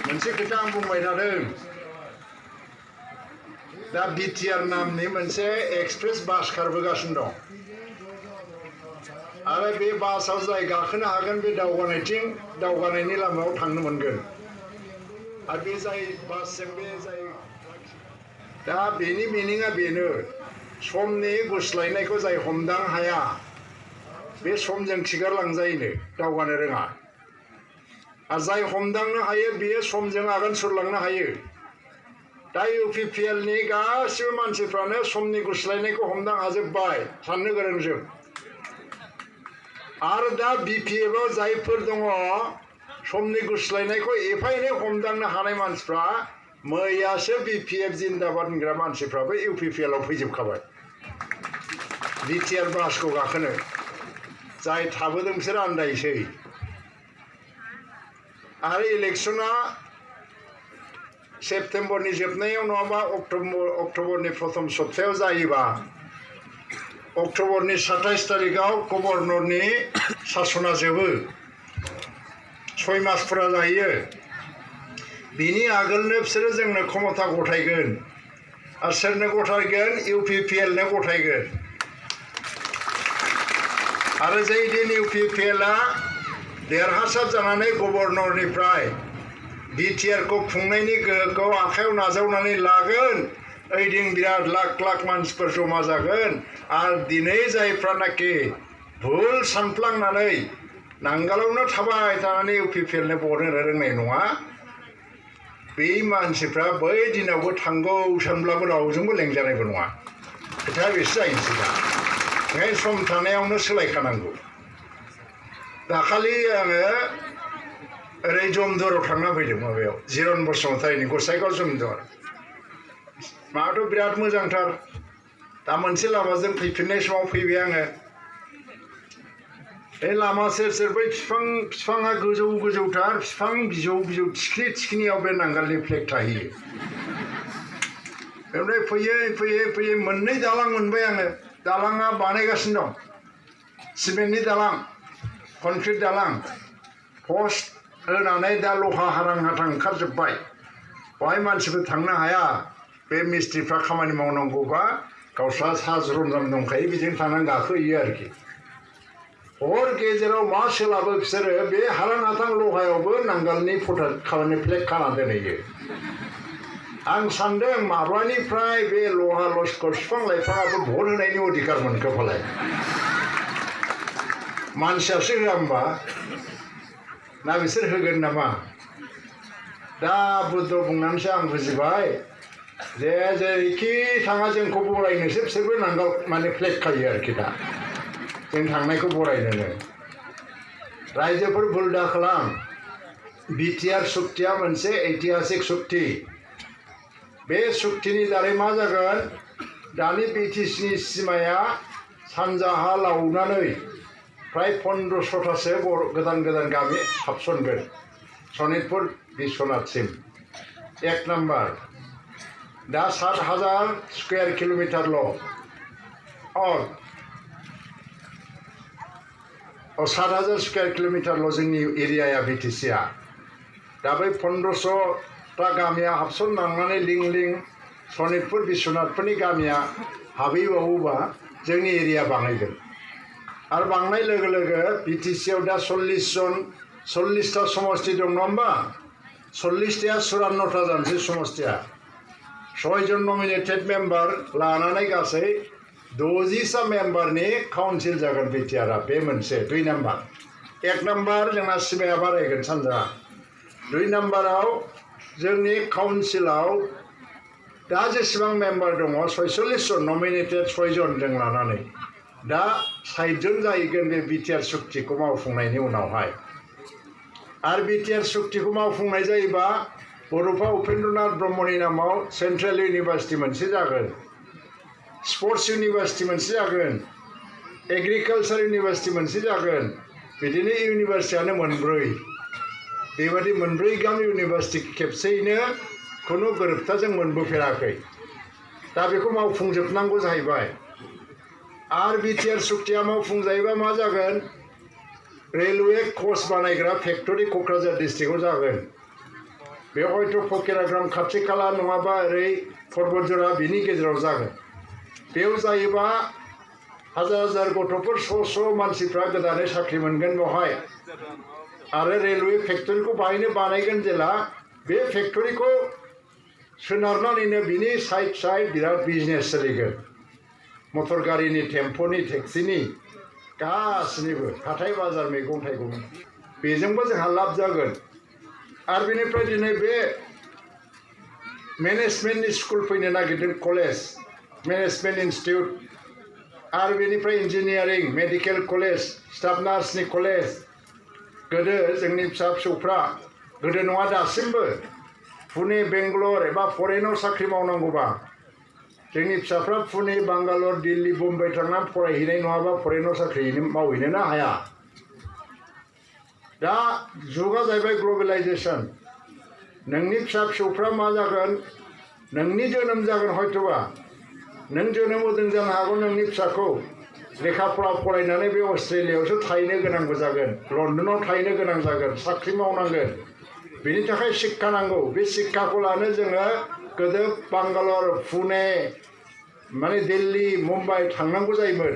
मोनसे खोथा आं बुंबाय थादों दा BTR नामनि मोनसे एक्सप्रेस बास खारबोगासिनो दं आरो बे बासाव जाय गाखोनो हागोन बे दावगानायनि लामायाव थांनो मोनगोन आरो बे जाय बासजों बे जाय दा बेनि मिनिङा बेनो समनि गुस्लायनायखौ जाय हमदां हाया बे समजों खिगारलांजायोनो दावगानो रोङा आरो जाय हमदांनो हायो बेयो समजों आगान सुरलांनो हायो दा UPPL नि गासिबो मानसिफ्रानो समनि गुस्लायनायखौ हमदां हाजोब्बाय साननो गोरोंजोब आरो दा BPF आव जायफोर दङ समनि गुस्लायनायखौ एफा एनै हमदांनो हानाय मानसिफ्रा मैयासो BPF जिन्दाबाद होनग्रा मानसिफ्राबो UPPL आव फैजोबखाबाय BTR बासखौ गाखोनो जाय थाबोदों बिसोर आन्दायसै आरो इलेक्सना सेप्तेम्बरनि जोबनायाव नङाबा अक्ट'बरनि प्रथम सप्तायाव जायोबा अक्ट'बरनि 27 तारिखआव गभर्नरनि सासना जोबो 6 मासफोरा जायो बिनि आगोलनो बिसोरो जोंनो क्षमता गथायगोन आरो सोरनो गथायगोन UPPL नो गथायगोन आरो जै दिन UPPL आ देरहासार जानानै गभर्नरनिफ्राय BTR को खुंनायनि गोहोखौ आखायाव नाजावनानै लागोन ओइदिन बिराद लाख लाख मानसिफोर जमा जागोन आरो दिनै जायफ्रानाखि भुल सानफ्लांनानै नांगालावनो थाबाय थानानै UPPL नो भट होनो रोंनाय नङा बे मानसिफ्रा बै दिनावबो थांगौ सानब्लाबो रावजोंबो लेंजानायबो नङा खोथाया बेसो जाहैनोसै दा ओंखायनो सम थानायावनो सोलायखानांगौ दाखालि आङो ओरै जमदुराव थांना फैदों माबायाव जिरन बसुमतारिनि गसाइगाव जमदुर माबाथ' बिराद मोजांथार दा मोनसे लामाजों फैफिननाय समाव फैबाय आङो बे लामा सेर सेर बै बिफाङा गोजौ गोजौथार बिफां बिजौ थिखिनि थिखिनियाव बे नांगालनि फ्लेग थाहैयो ओमफ्राय फैयै मोननै दालां मोनबाय आङो दालाङा बानायगासिनो दं सिमेन्टनि दालां कनक्रिट दालां पस्ट होनानै दा लहा हारां हाथां ओंखारजोब्बाय बेवहाय मानसिफोर थांनो हाया बे मिस्ट्रिफ्रा खामानि मावनांगौबा गावस्रा सा सरन्जाम दंखायो बेजों थांनानै गाखोहैयो आरोखि हर गेजेराव मा सोलाबो बिसोरो बे हारां हाथां लहायावबो नांगालनि फटा खालामनो फ्लेग खाना दोनहैयो आं सान्दों माब्लानिफ्राय बे लहा लस्कर बिफां लाइफाङाबो भट होनायनि अधिकार मोनखो फालाय मानसियासो होआ होमबा ना बिसोर होगोन नामा दा बुद्ध बुंनानैसो आं बुजिबाय जे जेरैखि थाङा जोंखौ बरायनोसो बिसोरबो नांगाल माने फ्लेग खायो आरोखि दा जों थांनायखौ बरायनोनो रायजोफोर भुल दा खालाम BTR सुक्तिया मोनसे ऐतिहासिक सुक्ति बे सुक्तिनि दारै मा जागोन दानि BTCनि सिमाया सानजाहा लावनानै प्राय 1500टासो गोदान गामि हाबसनगोन सनितपुर बिश्वनाथसिम 1 नाम्बार दा 7,000 स्क्वायर किल'मिटारल' 7,000 स्क्वायर किल'मिटारल' जोंनि एरियाया BTCआ दा बै 1500टा गामिया हाबसनलांनानै लिं सनितपुर बिश्वनाथफोरनि गामिया हाबहैबावोबा जोंनि एरिया बाङायगोन आरो बांनाय लोगो लोगो BTCआव दा 40टा समष्टि दं नङा होमबा 40टाया 54टा जानोसै समष्टिया 6 जन नमिनेटेड मेम्बार लानानै गासै 60टा मेम्बारनि काउन्सिल जागोन BTRआ बे मोनसे 2 नाम्बार 1 नाम्बार जोंना सिमाया बारायगोन सानजा 2 नाम्बाराव जोंनि काउन्सिलाव दा जेसेबां मेम्बार दङ 46 जन नमिनेटेड 6 जन जों लानानै दा 60 जन जाहैगोन बे BTR सुक्तिखौ मावफुंनायनि उनावहाय आरो BTR सुक्तिखौ मावफुंनाय जायोबा बड'फा उपेन्द्रनाथ ब्रह्मनि नामाव सेन्ट्रेल इउनिभार्सिटि मोनसे जागोन स्पर्ट्स इउनिभार्सिटि मोनसे जागोन एग्रिकालचार इउनिभार्सिटि मोनसे जागोन बिदिनो इउनिभार्सिटियानो 4 बेबायदि 4 गाहाम इउनिभार्सिटि खेबसेयैनो खुनु गोरोबथाजों मोनबोफेराखै दा बेखौ मावफुंजोबनांगौ जाहैबाय आरो BTR सुक्तिया मावफुंजायोबा मा जागोन रेलवे कच बानायग्रा फेक्टरि क'क्राझार डिस्ट्रिक्टआव जागोन बे हयथ' फकिराग्राम खाथि खाला नङाबा ओरै पर्बतजरा बिनि गेजेराव जागोन बेयाव जायोबा हाजार हाजार गथ'फोर स' मानसिफ्रा गोदानै साख्रि मोनगोन बेवहाय आरो रेलवे फेक्टरिखौ बाहायनो बानायगोन जेला बे फेक्टरिखौ सोनारनानैनो बिनि साइड बिराद बिजनेस सोलिगोन मटर गारिनि टेम्प'नि टेक्सिनि गासिनिबो हाथाय बाजार मैगं थाइगं बेजोंबो जोंहा लाब जागोन आरो बेनिफ्राय दिनै बे मेनेजमेन्टनि स्कुल फैनो नागिरदों कलेज मेनेजमेन्ट इन्स्टिटिउट आरो बेनिफ्राय इन्जिनियारिं मेडिकेल कलेज स्टाफ नार्सनि कलेज गोदो जोंनि फिसा फिसौफ्रा गोदो नङा दासिमबो पुने बेंगलर एबा फरेनाव साख्रि मावनांगौबा जोंनि फिसाफ्रा पुने बांगालर दिल्ली मुम्बाइ थांनानै फरायहैनाय नङाबा फरेनाव साख्रि मावहैनोनो हाया दा जुगा जाहैबाय ग्लबेलाइजेसन नोंनि फिसा फिसौफ्रा मा जागोन नोंनि जोनोम जागोन हयथ'बा नों जोनोम होदों जानो हागौ नोंनि फिसाखौ लेखा फरा फरायनानै बे अस्ट्रेलियायावसो थाहैनो गोनांबो जागोन लन्डनाव थाहैनो गोनां जागोन साख्रि मावनांगोन बेनि थाखाय शिक्षा नांगौ बे शिक्षाखौ लानो जोङो गोदो बांगालर पुने माने दिल्ली मुम्बाइ थांनांगौ जायोमोन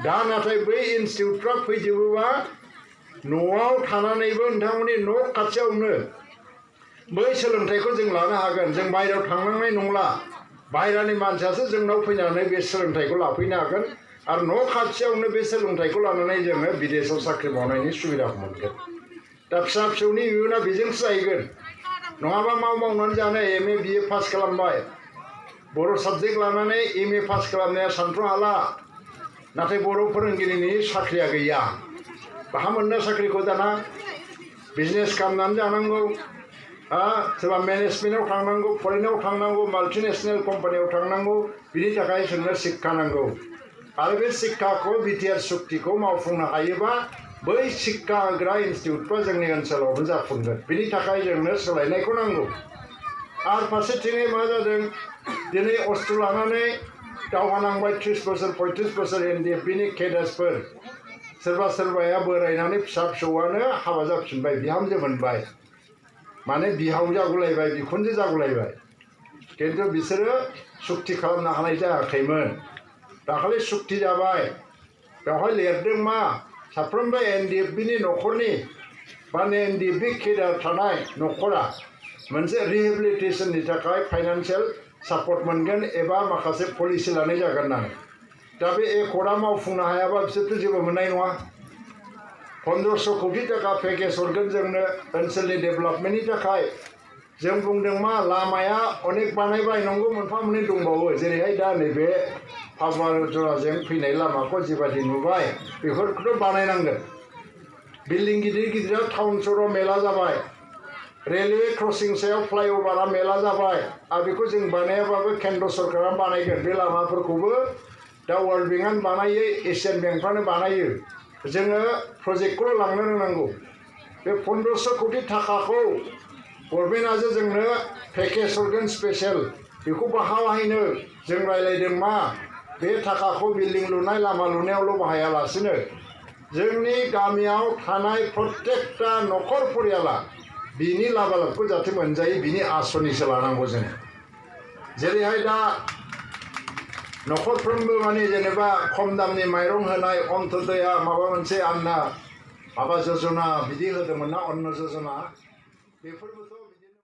दा नाथाय बै इनस्टिटिउटफ्रा फैजोबोबा न'आव थानानैबो नोंथांमोननि न' खाथियावनो बै सोलोंथाइखौ जों लानो हागोन जों बायहेरायाव थांनांनाय नंला बायहेरानि मानसियासो जोंनाव फैनानै बे सोलोंथाइखौ लाफैनो हागोन आरो न' खाथियावनो बे सोलोंथाइखौ लानानै जोङो बिदेशाव साख्रि मावनायनि सुबिदाखौ मोनगोन दा फिसा फिसौनि इयुना बेजोंसो जाहैगोन नङाबा मावनानै जानो MA BA पास खालामबाय बर' साबजेक्ट लानानै MA पास खालामनाया सानथ्र' हाला नाथाय बर' फोरोंगिरिनि साख्रिया गैया बाहा मोननो साख्रिखौ दाना बिजनेस खालामनानै जानांगौ सोरबा मेनेजमेन्टआव थांनांगौ फरेनाव थांनांगौ माल्टिनेशनेल कम्पानियाव थांनांगौ बिनि थाखाय जोंनो शिक्षा नांगौ आरो बे शिक्षाखौ BTR सुक्तिखौ मावफुंनो हायोबा बै शिक्षा होग्रा इनस्टिटिउटफ्रा जोंनि ओनसोलावबो जाफुंगोन बिनि थाखाय जोंनो सोलायनायखौ नांगौ आरो फारसेथिङै मा जादों दिनै अस्त्र लानानै दावहा नांबाय 30 बोसोर 35 बोसोर NDFBनि केडेट्सफोर सोरबा सोरबाया बोरायनानै फिसा फिसौआनो हाबा जाफिनबाय बिहामजो मोनबाय माने बिहाव जागुलायबाय बिखुनजो जागुलायबाय खिन्थु बिसोरो सुक्ति खालामनो हानाय जायाखैमोन दाखालि सुक्ति जाबाय बेवहाय लिरदों मा साफ्रोमबो NDFBनि न'खरनि बा NDFB केडार थानाय न'खरा मोनसे रिहेबिलिटेसननि थाखाय फाइनान्सियेल सापर्ट मोनगोन एबा माखासे पलिसि लानाय जागोन होननानै दा बे एकर्डआ मावफुंनो हायाबा बिसोरथ' जेबो मोननाय नङा 1500 कोटि टाका पेकेज हरगोन जोंनो ओनसोलनि डेभेलपमेन्टनि थाखाय जों बुंदों मा लामाया अनेक बानायबाय नंगौ मोनफा मोननै दंबावो जेरैहाय दा नैबे पाबुवाजराजों फैनाय लामाखौ जिबायदि नुबाय बेफोरखौथ' बानायनांगोन बिल्डिं गिदिर गिदिरा टाउन सहराव मेला जाबाय रेलवे क्रसिं सायाव फ्लाइअभारा मेला जाबाय आरो बेखौ जों बानायाबाबो केन्द्र सरकारा बानायगोन बे लामाफोरखौबो दा वर्ल्ड बेंकआनो बानायो एसियान बेंकफ्रानो बानायो जोङो प्रजेक्टखौल' लांनो रोंनांगौ बे 1500 कोटि टाकाखौ गभर्नमेन्टआसो जोंनो पेकेज हरगोन स्पेशल बेखौ बाहायनो जों रायलायदों मा बे टाकाखौ बिल्डिं लुनाय लामा लुनायावल' बाहायालासिनो जोंनि गामियाव थानाय प्रत्येकटा न'खर परियाला बिनि लाभालाभखौ जाहाथे मोनजायो बिनि आसनिसो लानांगौ जों जेरैहाय दा न'खरफ्रोमबो माने जेनेबा खम दामनि माइरं होनाय अन्त्योदया माबा मोनसे आन्ना माबा जजना बिदि होदोंमोन ना अन्न जजना बेफोरबोथ'